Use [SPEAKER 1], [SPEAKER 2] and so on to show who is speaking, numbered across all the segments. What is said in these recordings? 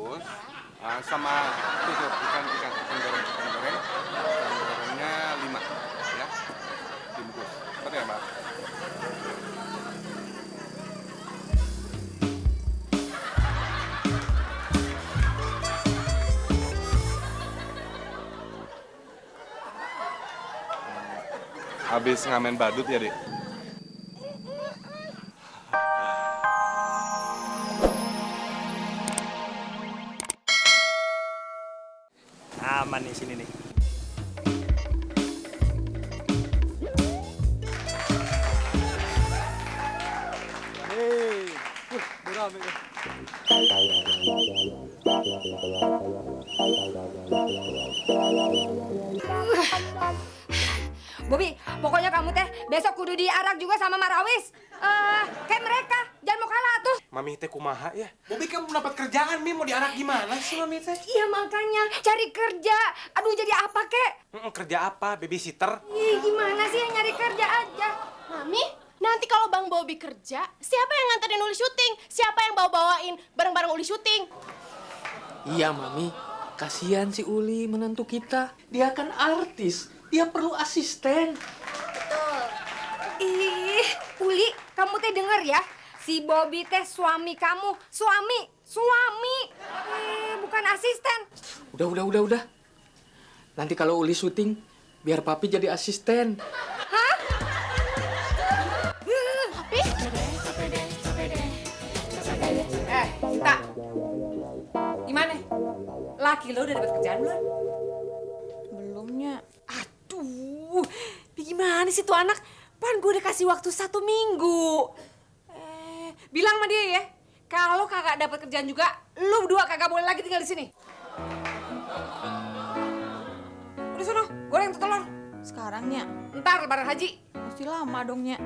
[SPEAKER 1] dibungkus. Sama tuh ikan gorengnya 5 ya, dibungkus. Seperti ya, Mbak? Habis ngamen badut ya, Dek?
[SPEAKER 2] Aman nih sini nih. Hei, berapa nih?
[SPEAKER 3] Bobi, pokoknya kamu teh besok kudu diarak juga sama Marawis. Kayak mereka, jangan mau kalah tuh.
[SPEAKER 2] Mami teh kumaha ya? Bobi kan belum dapat kerjaan, Mi. Mau diarak gimana sih, Mami teh?
[SPEAKER 3] Iya makanya, cari kerja. Aduh jadi apa kek?
[SPEAKER 2] Kerja apa? Babysitter?
[SPEAKER 3] Ih, gimana sih nyari kerja aja?
[SPEAKER 4] Mami, nanti kalau Bang Bobi kerja, siapa yang nganterin Uli syuting? Siapa yang bawa-bawain bareng-bareng Uli syuting?
[SPEAKER 5] Iya, Mami. Kasihan si Uli menantu kita. Dia kan artis. Dia perlu asisten.
[SPEAKER 3] Ih, Uli, kamu teh denger ya? Si Bobi teh suami kamu, suami. Bukan asisten.
[SPEAKER 5] Udah. Nanti kalau Uli syuting, biar Papi jadi asisten.
[SPEAKER 3] Hah?
[SPEAKER 4] Papi?
[SPEAKER 6] Cinta. Gimana? Laki lo udah dapat kerjaan belum?
[SPEAKER 4] Belumnya.
[SPEAKER 6] Aduh, gimana sih tuh anak? Pan gue udah kasih waktu 1 minggu. Bilang sama dia ya, kalau kagak dapat kerjaan juga, lu berdua kagak boleh lagi tinggal di sini. Udah sono, goreng tuh telur.
[SPEAKER 4] Sekarangnya
[SPEAKER 6] Ntar lebaran haji.
[SPEAKER 4] masih lama dongnya.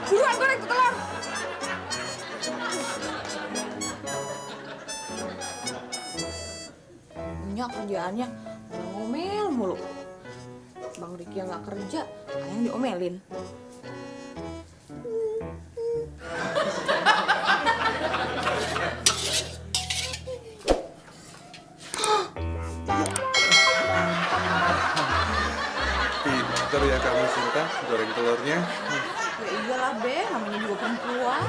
[SPEAKER 6] Buruan goreng tuh telur.
[SPEAKER 4] Nya kerjaannya ngomel mulu. Bang Riki yang nggak kerja, yang diomelin.
[SPEAKER 1] Pinter ya kamu, Sinta, goreng telurnya.
[SPEAKER 4] Ya iyalah, Be, namanya juga perempuan.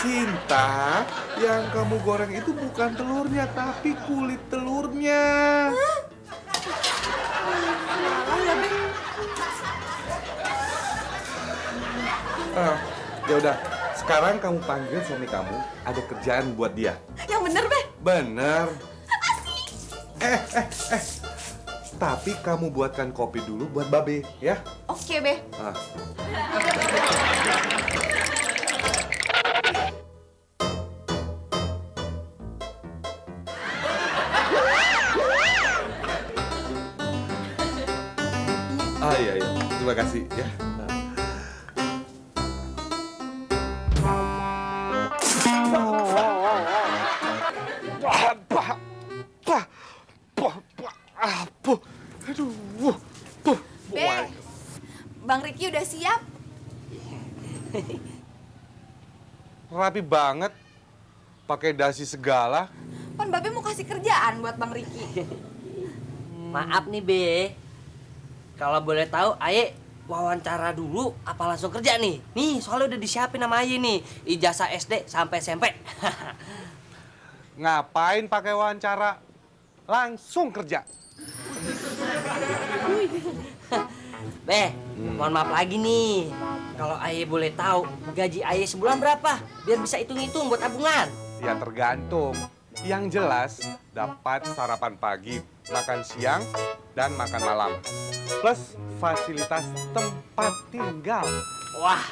[SPEAKER 1] Sinta, yang kamu goreng itu bukan telurnya, tapi kulit telurnya. Ya udah, sekarang kamu panggil suami kamu, ada kerjaan buat dia.
[SPEAKER 4] Yang bener, Be.
[SPEAKER 1] Bener. Tapi kamu buatkan kopi dulu buat Babe, ya?
[SPEAKER 4] Oke, Be.
[SPEAKER 1] Iya. Terima kasih, ya.
[SPEAKER 4] Be, Bang Riki udah siap?
[SPEAKER 1] Rapi banget, pakai dasi segala.
[SPEAKER 4] Kan Babe mau kasih kerjaan buat Bang Riki.
[SPEAKER 7] Maaf nih, Be. Kalau boleh tahu, Aye wawancara dulu apa langsung kerja nih? Nih, soalnya udah disiapin sama Aye nih. Ijazah SD sampai SMP.
[SPEAKER 1] Ngapain pakai wawancara? Langsung kerja.
[SPEAKER 7] Be, mohon maaf lagi nih. Kalau Aye boleh tahu, gaji Aye sebulan berapa? Biar bisa hitung-hitung buat tabungan.
[SPEAKER 1] Ya tergantung. Yang jelas, dapat sarapan pagi, makan siang, dan makan malam. Plus fasilitas tempat tinggal.
[SPEAKER 7] Wah,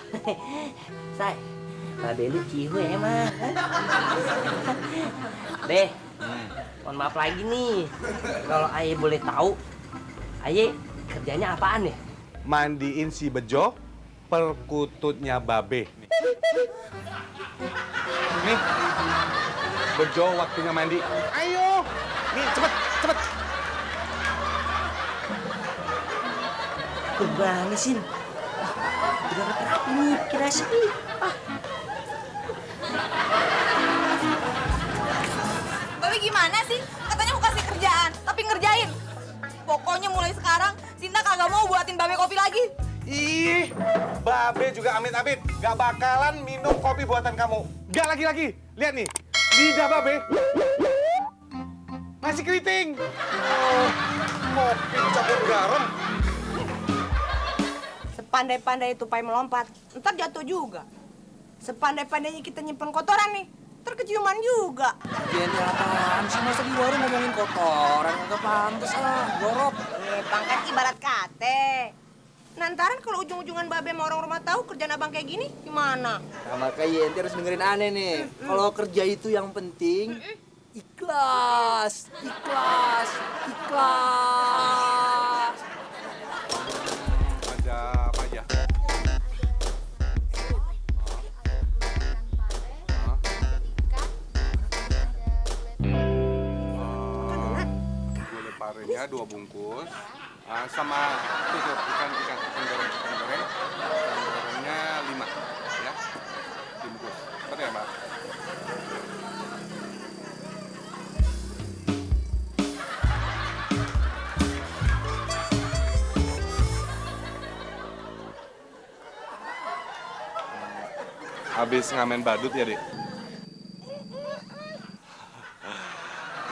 [SPEAKER 7] say, Babe lu cihu emang. Be, mohon maaf lagi nih. Kalau Aye boleh tahu, Aye kerjanya apaan ya?
[SPEAKER 1] Mandiin si Bejo, perkututnya Babe. Nih, Bejo waktunya mandi. Ayo, nih cepet.
[SPEAKER 7] Gimana sih? Udah rapi nih, kira sih.
[SPEAKER 8] Babe gimana sih? Katanya mau kasih kerjaan, tapi ngerjain. Pokoknya mulai sekarang, Sinta kagak mau buatin Babe kopi lagi.
[SPEAKER 1] Ih, Babe juga amit-amit gak bakalan minum kopi buatan kamu. Gak lagi-lagi. Lihat nih, lidah Babe masih keriting. Oh, kopi campur garam.
[SPEAKER 8] Sepandai-pandai tupai melompat, ntar jatuh juga. Sepandai-pandainya kita nyimpen kotoran nih, ntar keciuman juga.
[SPEAKER 5] Ini apaan sih? Masa di warung ngomongin kotoran? Kagak pantes lah, gorok.
[SPEAKER 8] Pangkat ibarat kate. Nah, ntaran kalau ujung-ujungan Babe sama orang rumah tahu kerjaan abang kayak gini, gimana?
[SPEAKER 5] Nah, makanya ente harus dengerin aneh nih. Kalau kerja itu yang penting ikhlas, ikhlas, ikhlas.
[SPEAKER 1] Ada apa aja? Gulai parenya 2 bungkus. Sama tutup ikan goreng. Ikan gorengnya 5 ya. Dibungkus. Betul ya, Mbak? Habis ngamen badut ya, Dek?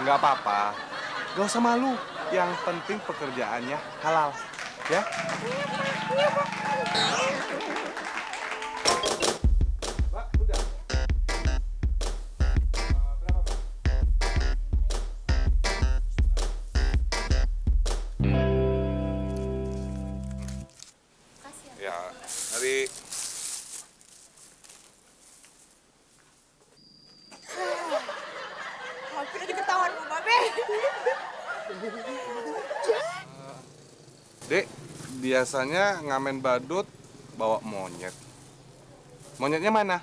[SPEAKER 1] Nggak apa-apa. Nggak usah malu. Yang penting pekerjaannya halal. Ya? Mbak, udah. Berapa, Mbak? Ya, dari
[SPEAKER 8] Hampir aja ketahuan Bu Babe.
[SPEAKER 1] Dek, biasanya ngamen badut bawa monyet. Monyetnya mana?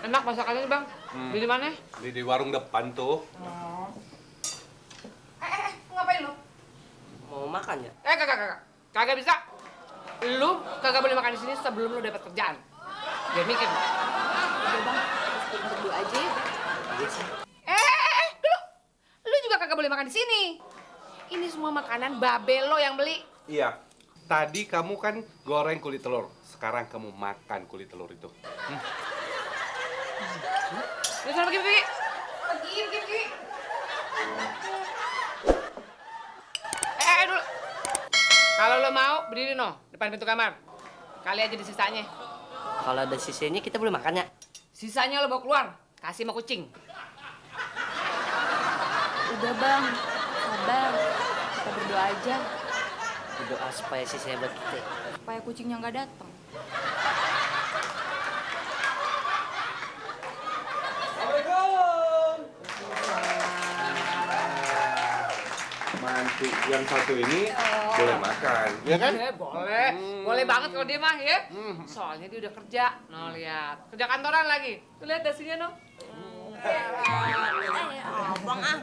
[SPEAKER 6] Enak masakannya Bang. Beli di mana?
[SPEAKER 1] Di warung depan tuh.
[SPEAKER 3] Ngapain lu?
[SPEAKER 7] Mau makan ya?
[SPEAKER 6] Kagak. Kagak bisa. Lu kagak boleh makan di sini sebelum lu dapat kerjaan. Biar mikir.
[SPEAKER 3] Berdua aja ya. Dulu. Lu juga kagak boleh makan di sini.
[SPEAKER 6] Ini semua makanan Babe lo yang beli.
[SPEAKER 1] Iya. Tadi kamu kan goreng kulit telur. Sekarang kamu makan kulit telur itu.
[SPEAKER 6] Udah sana pergi.
[SPEAKER 3] Pergi.
[SPEAKER 6] Dulu. Kalau lo mau, berdiri no, depan pintu kamar. Kali aja di sisanya.
[SPEAKER 7] Kalau ada sisanya kita boleh makan ya?
[SPEAKER 6] Sisanya lo bawa keluar, kasih sama kucing.
[SPEAKER 8] Udah Bang, sabar. Kita berdoa aja
[SPEAKER 7] Berdoa supaya sisanya buat kita.
[SPEAKER 8] supaya kucingnya nggak datang.
[SPEAKER 1] Mantu yang satu ini boleh makan, ya kan?
[SPEAKER 6] Boleh. Boleh banget kalau dia mah ya. Soalnya dia udah kerja. No, lihat. Kerja kantoran lagi. Tuh lihat dasinya no.
[SPEAKER 8] Abang ah.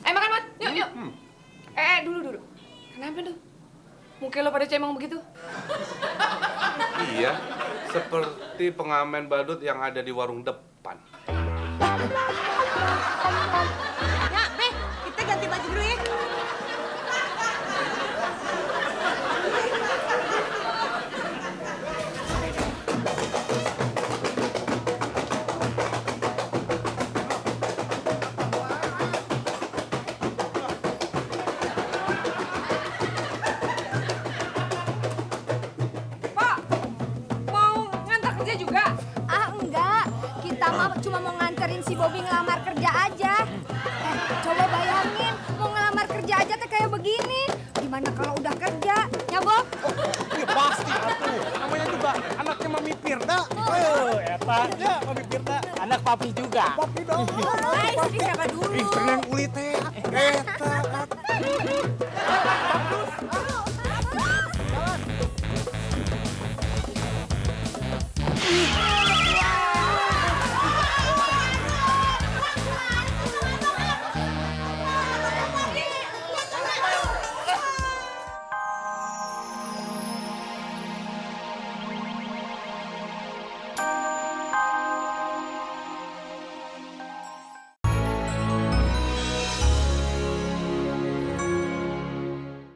[SPEAKER 6] Makan, Man. Yuk. Dulu. Kenapa tuh? Muka lo pada cemong begitu?
[SPEAKER 1] Iya, seperti pengamen badut yang ada di warung depan.
[SPEAKER 8] Ya, Be, kita ganti baju dulu ya.
[SPEAKER 3] Cuma mau nganterin si Bobby ngelamar kerja aja. Coba bayangin, mau ngelamar kerja aja teh kayak begini. Gimana kalau udah kerja, ya Bob?
[SPEAKER 2] Ya pasti atuh. Namanya juga anaknya Mami Pirda. Eta. Ya, Mami Pirda. Anak papi juga. Papi dong.
[SPEAKER 3] Istri siapa dulu?
[SPEAKER 2] Istri yang kulit teh. Eta.